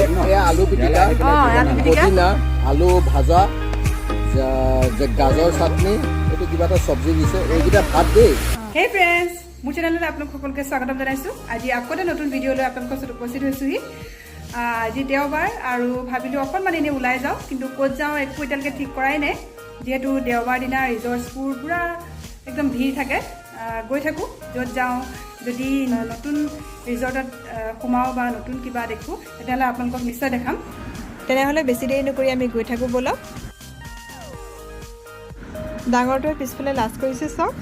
আলু পিটিকা, আলু পিটিকা, পদিনা, আলু ভাজা, গাজৰ চাটনি, এইটো কিবা এটা চব্জি দিছে। এইকেইটা ভাত দেই। হেই ফ্ৰেণ্ডছ, মোৰ চেনেললৈ আপোনালোক সকলোকে স্বাগতম জনাইছোঁ। আজি আকৌ এটা নতুন ভিডিঅ' লৈ আপোনালোকৰ ওচৰত উপস্থিত হৈছোঁহি। আজি দেওবাৰ আৰু ভাবিলোঁ অকণমান এনেই ওলাই যাওঁ, কিন্তু ক'ত যাওঁ একো এতিয়ালৈকে ঠিক কৰাই নাই। যিহেতু দেওবাৰ দিনা ৰিজৰ্টছবোৰ পূৰা একদম ভিৰ থাকে। গৈ থাকোঁ য'ত যাওঁ, যদি নতুন ৰিজৰ্টত সোমাওঁ বা নতুন কিবা দেখোঁ, তেতিয়াহ'লে আপোনালোকক নিশ্চয় দেখাম। তেনেহ'লে বেছি দেৰি নকৰি আমি গৈ থাকোঁ ব'লক। ডাঙৰটোৱে পিছফালে লাজ কৰিছে চাওক।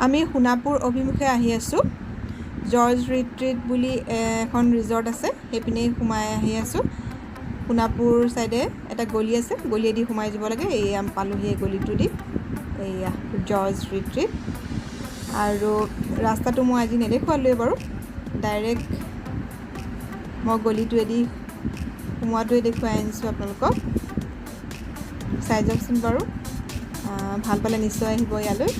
আমি সোণাপুৰ অভিমুখে আহি আছোঁ। জৰ্জ ৰিট্ৰিট বুলি এখন ৰিজৰ্ট আছে, সেইপিনেই সোমাই আহি আছোঁ। সোণাপুৰ ছাইডে এটা গলি আছে, গলিয়েদি সোমাই যাব লাগে। এইয়া পালোহি এই গলিটো দি, এইয়া জৰ্জ ৰিট্ৰিট। আৰু ৰাস্তাটো মই আজি নেদেখুৱালোৱে বাৰু, ডাইৰেক্ট মই গলিটোৱেদি সোমোৱাটোৱে দেখুৱাই আনিছোঁ আপোনালোকক। চাই যাওকচোন বাৰু, ভাল পালে নিশ্চয় আহিব ইয়ালৈ।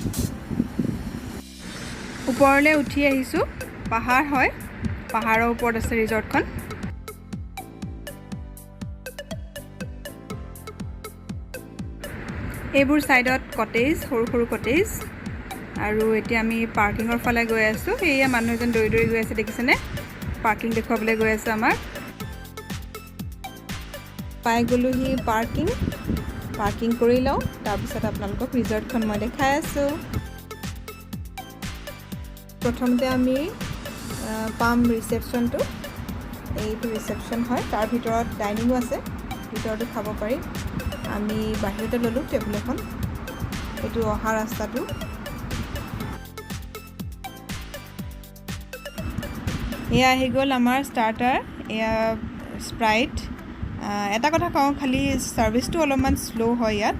ওপৰলৈ উঠি আহিছোঁ, পাহাৰ হয়, পাহাৰৰ ওপৰত আছে ৰিজৰ্টখন। এইবোৰ ছাইডত কটেজ, সৰু সৰু কটেজ। আৰু এতিয়া আমি পাৰ্কিঙৰ ফালে গৈ আছোঁ। সেয়া মানুহ এজন দৌৰি দৌৰি গৈ আছে, দেখিছেনে? পাৰ্কিং দেখুৱাবলৈ গৈ আছে আমাক। পাই গ'লোহি পাৰ্কিং। পাৰ্কিং কৰি লওঁ, তাৰপিছত আপোনালোকক ৰিজৰ্টখন মই দেখাই আছোঁ। প্ৰথমতে আমি পাম ৰিচেপশ্যনটো। এইটো ৰিচেপশ্যন হয়, তাৰ ভিতৰত ডাইনিঙো আছে, ভিতৰতো খাব পাৰি। আমি বাহিৰতে ল'লোঁ টেবুল এখন। এইটো অহা ৰাস্তাটো। এয়া আহি গ'ল আমাৰ ষ্টাৰ্টাৰ, এয়া স্প্ৰাইট। এটা কথা কওঁ, খালি ছাৰ্ভিচটো অলপমান শ্ল' হয় ইয়াত।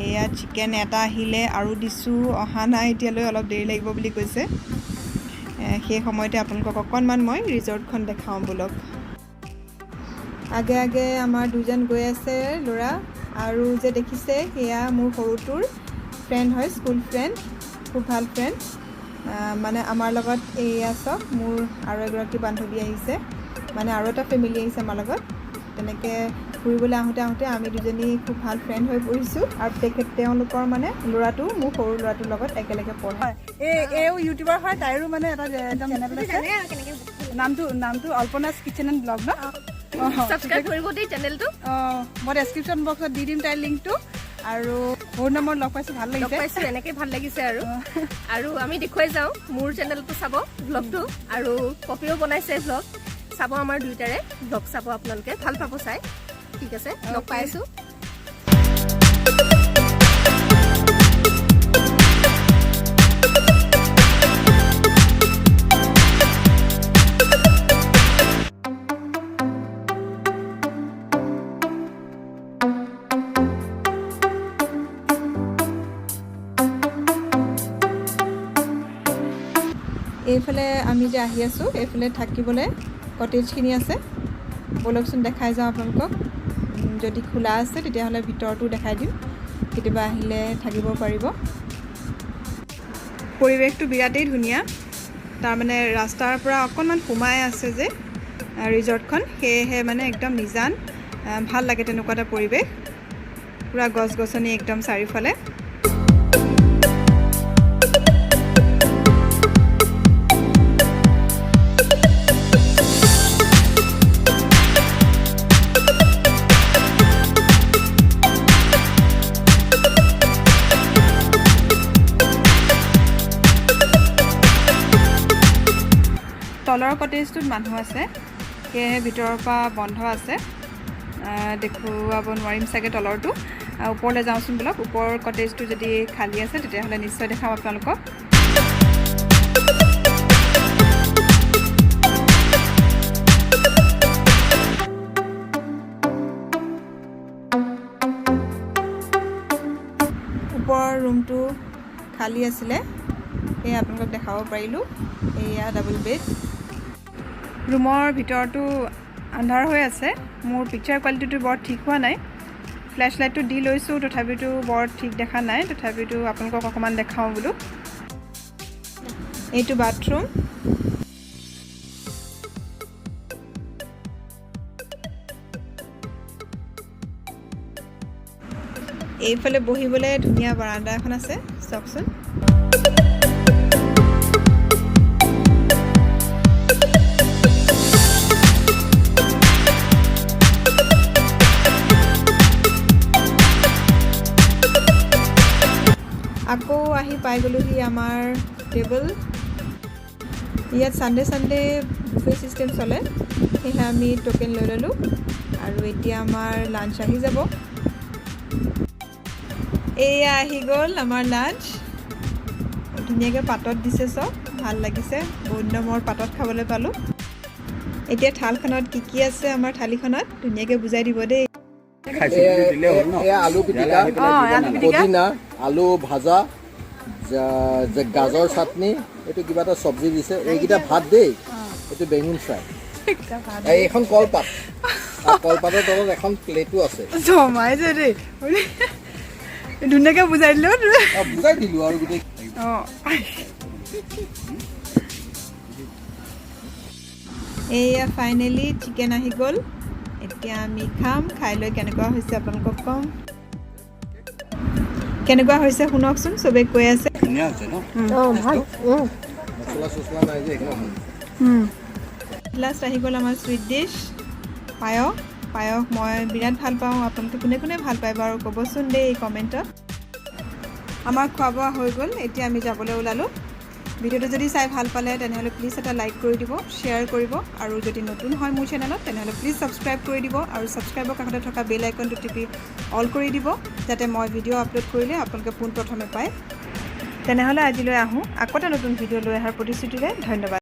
এয়া চিকেন এটা আহিলে আৰু দিছোঁ, অহা নাই এতিয়ালৈ, অলপ দেৰি লাগিব বুলি কৈছে। সেই সময়তে আপোনালোকক অকণমান মই ৰিজৰ্টখন দেখাওঁ ব'লক। আগে আগে আমাৰ দুজন গৈ আছে ল'ৰা, আৰু যে দেখিছে সেয়া মোৰ সৰুটোৰ ফ্ৰেণ্ড হয়, স্কুল ফ্ৰেণ্ড, খুব ভাল ফ্ৰেণ্ড। মানে আমাৰ লগত এয়া চাওক, মোৰ আৰু এগৰাকী বান্ধৱী আহিছে, মানে আৰু এটা ফেমিলি আহিছে আমাৰ লগত। তেনেকৈ ফুৰিবলৈ আহোঁতে আহোঁতে আমি দুজনী খুব ভাল ফ্ৰেণ্ড হৈ পৰিছোঁ। আৰু তেওঁলোকৰ মানে ল'ৰাটো মোৰ সৰু ল'ৰাটোৰ লগত একেলগে পঢ়ে। এই এইও ইউটিউবাৰ হয়, তাইৰো মানে এটা একদম চেনেল আছে। নামটো অল্পনাছ কিচেন এণ্ড ব্লগ ন? ছাবস্ক্ৰাইব কৰিব দেই চেনেলটো। অঁ, মই ডেছক্ৰিপশ্যন বক্সত দি দিম তাইৰ লিংকটো। আৰু বহুত দিনৰ লগ পাইছোঁ, ভাল লগ লাগিছে। পাইছোঁ, এনেকৈ ভাল লাগিছে। আৰু আৰু আমি দেখুৱাই যাওঁ, মোৰ চেনেলটো চাব ব্লগটো, আৰু পপিও বনাইছে ব্লগ, চাব আমাৰ দুয়োটাৰে ব্লগ চাব আপোনালোকে, ভাল পাব চাই। ঠিক আছে, লগ পাই আছোঁ। এইফালে আমি যে আহি আছোঁ, এইফালে থাকিবলৈ কটেজখিনি আছে। ব'লকচোন দেখাই যাওঁ আপোনালোকক। যদি খোলা আছে তেতিয়াহ'লে ভিতৰতো দেখাই দিম, কেতিয়াবা আহিলে থাকিব পাৰিব। পৰিৱেশটো বিৰাটেই ধুনীয়া। তাৰমানে ৰাস্তাৰ পৰা অকণমান সোমাই আছে যে ৰিজৰ্টখন, সেয়েহে মানে একদম নিজান, ভাল লাগে তেনেকুৱা এটা পৰিৱেশ। পূৰা গছ গছনি একদম চাৰিওফালে। তলৰ কটেজটোত মানুহ আছে, সেয়েহে ভিতৰৰ পৰা বন্ধ আছে, দেখুৱাব নোৱাৰিম চাগে তলৰটো। ওপৰলৈ যাওঁচোন ব'লক। ওপৰৰ কটেজটো যদি খালী আছে তেতিয়াহ'লে নিশ্চয় দেখাম আপোনালোকক। ওপৰৰ ৰুমটো খালী আছিলে, সেয়ে আপোনালোকক দেখাব পাৰিলোঁ। এয়া ডাবল বেড। ৰুমৰ ভিতৰটো আন্ধাৰ হৈ আছে, মোৰ পিকচাৰ কোৱালিটিটো বৰ ঠিক হোৱা নাই। ফ্লেছ লাইটটো দি লৈছোঁ, তথাপিতো বৰ ঠিক দেখা নাই। তথাপিতো আপোনালোকক অকণমান দেখাওঁ বোলো। এইটো বাথৰুম। এইফালে বহিবলৈ ধুনীয়া বাৰাণ্ডা এখন আছে, চাওকচোন। আকৌ আহি পাই গ'লোহি আমাৰ টেবুল। ইয়াত ছানডে ছানডে বুফে ছিষ্টেম চলে, সেয়েহে আমি টোকেন লৈ ল'লোঁ আৰু এতিয়া আমাৰ লাঞ্চ আহি যাব। এয়া আহি গ'ল আমাৰ লাঞ্চ। ধুনীয়াকৈ পাতত দিছে চব, ভাল লাগিছে। বহুত দিনৰ মূৰত পাতত খাবলৈ পালোঁ। এতিয়া থালখনত কি কি আছে, আমাৰ থালিখনত ধুনীয়াকৈ বুজাই দিব দেই। এয়া আলু পিটিকা, আলু পিটিকা। পদিনা, আলু ভাজা, যে গাজৰ চাটনি, এইটো কিবা এটা চব্জি দিছে। এইকেইটা ভাত দেই, এইটো বেঙুন ফ্ৰাই, এইখন কলপাত আৰু কলপাতৰ তলত এখন প্লেটো আছে। জমাইছে দেই, ধুনীয়াকৈ বুজাই দিলেও। বুজাই দিলোঁ আৰু গোটেই। এয়া ফাইনেলি চিকেন আহি গ'ল। এতিয়া আমি খাম। খাই লৈ কেনেকুৱা হৈছে আপোনালোকক ক'ম। কেনেকুৱা হৈছে শুনকচোন, চবেই কৈ আছে। ধুনীয়া হৈছে ন? অঁ, ভাল। মছলা চছলা নাই যে, সেইকাৰণে। লাষ্ট আহি গ'ল আমাৰ চুইট ডিছ পায়স। পায়স মই বিৰাট ভাল পাওঁ। আপোনালোকে কোনে কোনে ভাল পায় বাৰু ক'বচোন দেই কমেণ্টত। আমাৰ খোৱা বোৱা হৈ গ'ল, এতিয়া আমি যাবলৈ ওলালোঁ। ভিডিঅ'টো যদি চাই ভাল পালে, তেনেহ'লে প্লিজ এটা লাইক কৰি দিব, শ্বেয়াৰ কৰিব আৰু যদি নতুন হয় মোৰ চেনেলত, তেনেহ'লে প্লিজ ছাবস্ক্ৰাইব কৰি দিব আৰু ছাবস্ক্ৰাইবৰ কাষতে থকা বেল আইকনটো টিপি অল কৰি দিব, যাতে মই ভিডিঅ' আপলোড কৰিলে আপোনালোকে পোনপ্ৰথমে পায়। তেনেহ'লে আজিলৈ আহোঁ। আকৌ এটা নতুন ভিডিঅ' লৈ অহাৰ প্ৰতিশ্ৰুতিৰে ধন্যবাদ।